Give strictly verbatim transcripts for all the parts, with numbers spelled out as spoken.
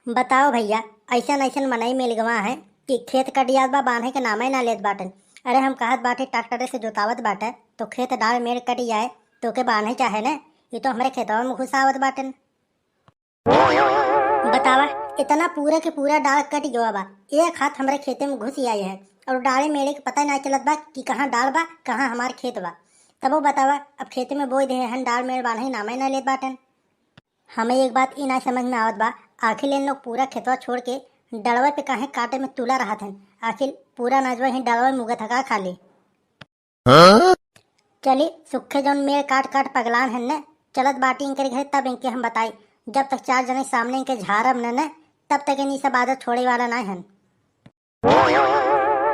बताओ भइया, अइसन अइसन मनई मिल गवा है कि खेत कट जात बा, बान्हे के नामे ना लेत बाटन। अरे हम कहत बाटे ट्रैक्टरे से जोतावत बाटे तो खेत डाड़ मेड़ कट जाए, तोके बान्हे चाहे न, ये तो हमरे खेतवा में घुसावत बाटन। बतावा, इतना पूरा के पूरा डाड़ कट गवा बा, एक हाथ हमरे खेते में घुस आई है और डाड़े मेड़े के पता ना चलत बा कि कहाँ डाड़ बा, कहाँ हमार खेत बा। तबो बतावा, अब खेते में बोई देहे हन, डाड़ मेड़ बान्हे नामे ना लेत बाटन। हमें एक बात ई ना समझ में आवत बा, आखिर इन लोग पूरा खेतवा छोड़ के डड़वे पे काहे काटे में तुला रहत हन? आखिर पूरा अनाजवा ही डड़वे में उगत है का खाली? हाँ? चली, सुखे जौन मेड़ काट काट पगलान हन न, चलत बाटी इनके घरे, तब इनके हम बताई। जब तक चार जने सामने इनके झारब न न, तब तक इन ई सब आदत छोड़े वाला ना हन।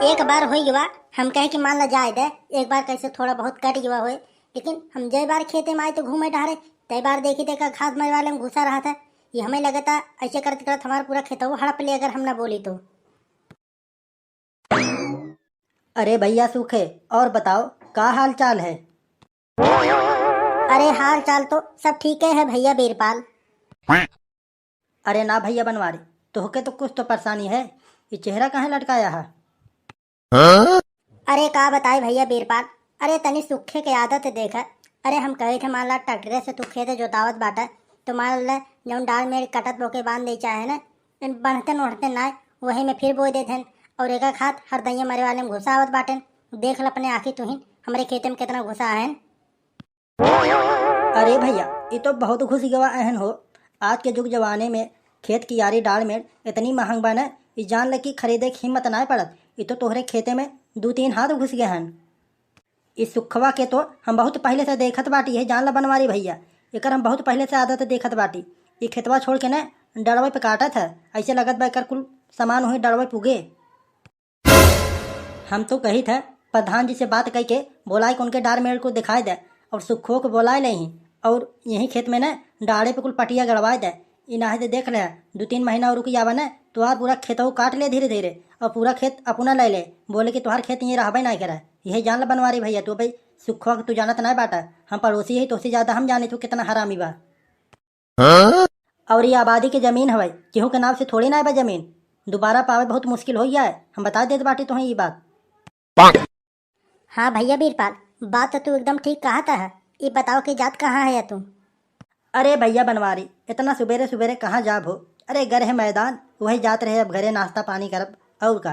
एक बार होई गवा, हम कहे कि मान ला जाए दे, एक बार कैसे थोड़ा बहुत कट गवा होए, लेकिन हम जय बार खेते में आए तो घूमे टहरे, तय बार देखी देखा घास मरे वाले में घुसा रहा था। ये हमें लगता ऐसे करत करत हमारा पूरा खेतवा हड़प ले, अगर हम ना बोली तो। अरे भइया सूखे, और बताओ, का हाल चाल है? अरे हाल चाल तो सब ठीक है भइया बीरपाल। अरे ना भइया बनवारी, तोहके तो कुछ तो परेशानी है, ये चेहरा काहे लटकाया है? अरे का बताई भइया बीरपाल, अरे तनी सुखे के आदत देख। अरे हम कहे थे मान ला ट्रैक्टरे से तू खेत जोतावत बाटा, तो मान ला जौन डाल मेड़ कटत बोके बांध दे चाहे न, बढ़ते नोढ़ते नाय, वही में फिर बोई देत हन। और एक खात हर दइया मरे वाले में घुसा आवत बाटेन। देख ल अपने आँखी तुहिन, हमरे खेते में कितना घुसा हन। अरे भइया, ई तो बहुत घुस गवा अहन हो। आज के जुग जमाने में खेत कियारी डाड़ मेड़ इतनी महंग बा न, ई जान ल कि खरीदे के हिम्मत नाय पड़त। ई तो तोहरे खेते में दू तीन हाथ घुस गए हन। ई सुखवा के तो हम बहुत पहिले से देखत बाटी, यही जान ल बनवारी भइया, एकर हम बहुत पहिले से आदत देखत बाटी। ई खेतवा छोड़ के न डड़वे पे काटत है, ऐसे लगत बा एकर कुल सामान वही डड़वे पुगे। हम तो कही थे प्रधान जी से बात कइके बोलाए के उनके डार मेड़ को दिखाए दे और सुखो को बोलाए ले ही और यही खेत में न डाड़े पे कुल पटिया गड़वाए दे। इनाहे दे देख ले, दो तीन महीना और रुक जावा न, तुहार पूरा खेतऊ काट ले धीरे धीरे और पूरा खेत अपना ले ले, बोले कि तुहार खेत ये रहबे ना करे। यही जान ल बनवारी भइया, तू भाई सुखवा के तू जानत ना बाटा, हम पड़ोसी ही, तोसे ज्यादा हम जानी तू कितना हरामी बा। हाँ? और ये आबादी के जमीन हवे, केहू के नाम से थोड़ी ना बा जमीन, दोबारा पावे बहुत मुश्किल हो जाए, हम बता देत बाटी तुहें ये बात। हाँ भइया बीरपाल, बात तो तू एकदम ठीक कहत है। ये बताओ कि जात कहाँ है तू? अरे भइया बनवारी, इतना सुबेरे सुबेरे कहाँ जाब हो? अरे घर है मैदान, वही जात रहे, अब घरे नाश्ता पानी करब, और का।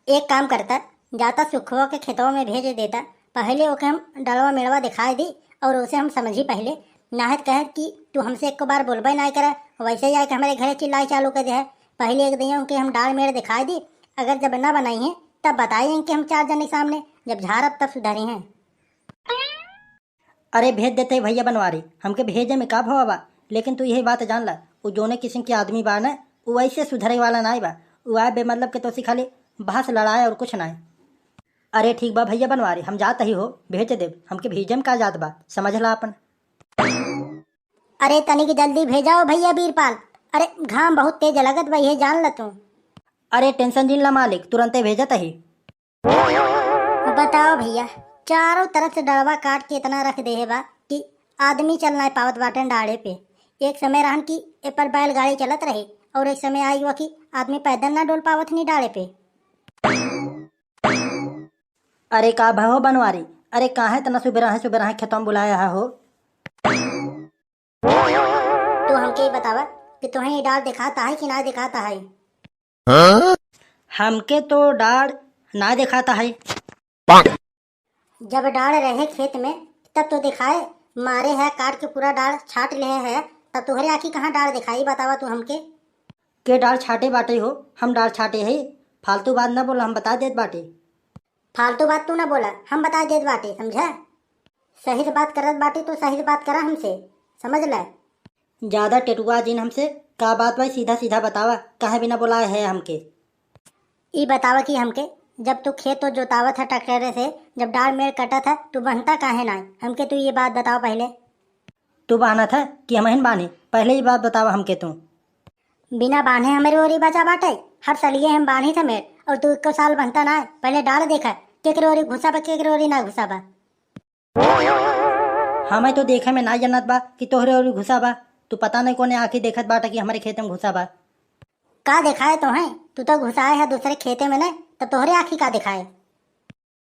एक काम करता, जाता सुखवा के खेतवा में भेज देता, पहले ओके हम डलवा मेड़वा दिखाए दी और उसे हम समझी पहले। नाहत कहे कि तू हमसे एको बार बोलबे ना करे, वैसे ही आके हमारे घरे चिल्लाई चालू कर दे है। पहले एक दिन उनके हम डाल मेड़ दिखाए दी, अगर जब ना बनाई है तब बताई इनके हम चार जने सामने, जब झारब तब सुधरी हैं। अरे भेज देते भइया बनवारी, हमके भेजे में का भवा बा, लेकिन तू यही बात जान ला, उ जोने किस्म के आदमी बा न, उ ऐसे सुधरे वाला नाई बा। उ आए बेमतलब के तोसी खाली बहस लड़ाए और कुछ नाई। अरे ठीक बा भइया बनवारी, हम जात ही हो, भेज देब, हमके भेजे में का जात बा, समझ ला अपन। अरे तनिक जल्दी भेजाओ भइया बीरपाल, अरे घाम बहुत तेज लगत बा, ये जान ल तू। अरे tension जिन ला मालिक, तुरंते भेजत ही। बताओ भइया, चारों तरफ से डड़वा काट के इतना रख देहे बा कि आदमी चल नाय पावत बाटेन डाड़े पे। एक समय रहन कि ए पर बैलगाड़ी चलत रहे और एक समय आई हुआ कि आदमी पैदल ना डोल पावत नहीं डाड़े पे। अरे का भा हो बनवारी, अरे काहे इतना सुबेरा है, सुबेरा है खेतवा में बुलाया है हो? तू हमके ही बतावा कि तुहें ये डाड़ दिखाता है कि ना दिखाता है? हमके तो डाड़ ना दिखाता है। जब डाड़ रहे खेत में तब तो दिखाए, मारे है काट के पूरा डाड़ छाट ले है, तब तुहरे आँखी कहाँ डाड़ दिखाई, बतावा तू हमके। के डाड़ छाटे बाटे हो? हम डाड़ छाटे है? फालतू बात ना बोला, हम बता देत बाटे। फालतू बात तू ना बोला, हम बता देत बाटे, समझा? सही से बात करत बाटे तो सही से बात करा हमसे, समझ ले। ज्यादा टेटुआ जिन हमसे, का बात भाई सीधा सीधा बतावा, काहे बिना बोलाए है हमके? ई बतावा कि हमके जब तू खेत तो जोतावत है ट्रैक्टर से, जब डाल मेड़ कटत है, तू बन्हता काहे ना? हमके तू ये बात बतावा पहले। तू बान्हत है कि हमहिन बान्ही? पहले ये बात बतावा हमके तू। बिना बान्हे हमरे ओरी बचा बाटे, हर सलिए हम बान्ही थे मेड़, और तू एको साल बन्हता ना, पहले डाल देखा, केकरे ओरी घुसा बा, केकरे ओरी ना घुसा बा। हमें तो देखे में ना जानत बा कि तोहरे ओरी घुसा बा। तू पता नहीं कौने आँखी देखत बाटा कि हमरे खेते में घुसा बा। का देखाए तोहैं? तू तो घुसाए है दूसरे खेते में न, त तोहरे आँखी का देखाए?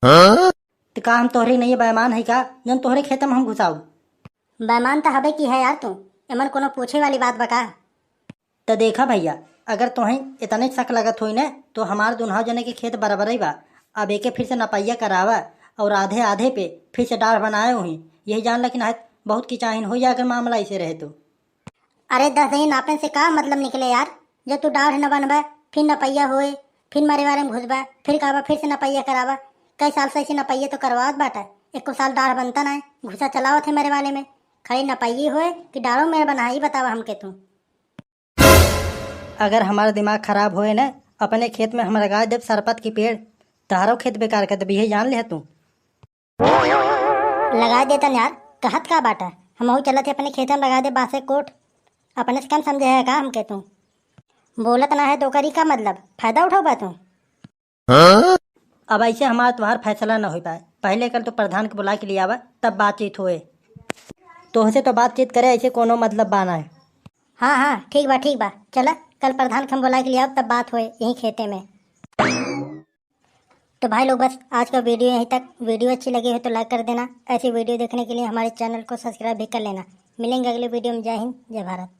हाँ? त का हम तोहरे नहीं बेईमान है का, जौन तोहरे खेते में हम घुसाऊ? बेईमान त हबे की है यार तू, एमन कोनो पूछे वाली बात बा का? त देखा भइया, अगर तोहैं इतने शक लगत होई न, तो हमार दुन्हा जने के खेत बराबर ही बा। अब एके फिर से नपैया करावा और आधे आधे पे फिर से डाढ़ बनाए हुई। यही जान ला कि नाहत बहुत किचाहिन हो जाए अगर मामला ऐसे रहे तो। अरे दस दही नापन से का मतलब निकले यार, जब तू डाढ़ न बनबा, फिर नपैया होए, फिर मरे वाले में घुसबा, फिर कहबा फिर से नपैया करावा। कई साल से ऐसे नपैया तो करवावत बाटा, एको साल डाढ़ बनता ना है, घुसा चलावत है मरे वाले में। खाली नपैया होए कि डाढ़ो में बना, ई बतावा हमके तू। अगर हमार दिमाग खराब होए न, अपने खेत में हम लगा देब सरपत की पेड़, तहारो खेत बेकार कर देब, यही जान ले तू। लगा देतन यार, कहत का बाटा, हमहू चलत है अपने खेत में लगा दे बांसे कोट। अपने से कम समझे है का हमके तू? बोलत ना है तो करी का मतलब, फायदा उठाओ बा तू। अब ऐसे हमार तुम्हार फैसला न हो पाए, पहले कल तो प्रधान के बुला के लियावा, तब बातचीत होए। तोहसे तो बातचीत करे ऐसे कोनो मतलब बा ना है। हाँ हाँ, ठीक बा, ठीक बा, चला कल प्रधान के हम बुला के लियाव, तब बात होए यहीं खेते में। तो भाई लोग, बस आज का वीडियो यहीं तक। वीडियो अच्छी लगी हो तो लाइक कर देना। ऐसी वीडियो देखने के लिए हमारे चैनल को सब्सक्राइब भी कर लेना। मिलेंगे अगले वीडियो में। जय हिंद, जय भारत।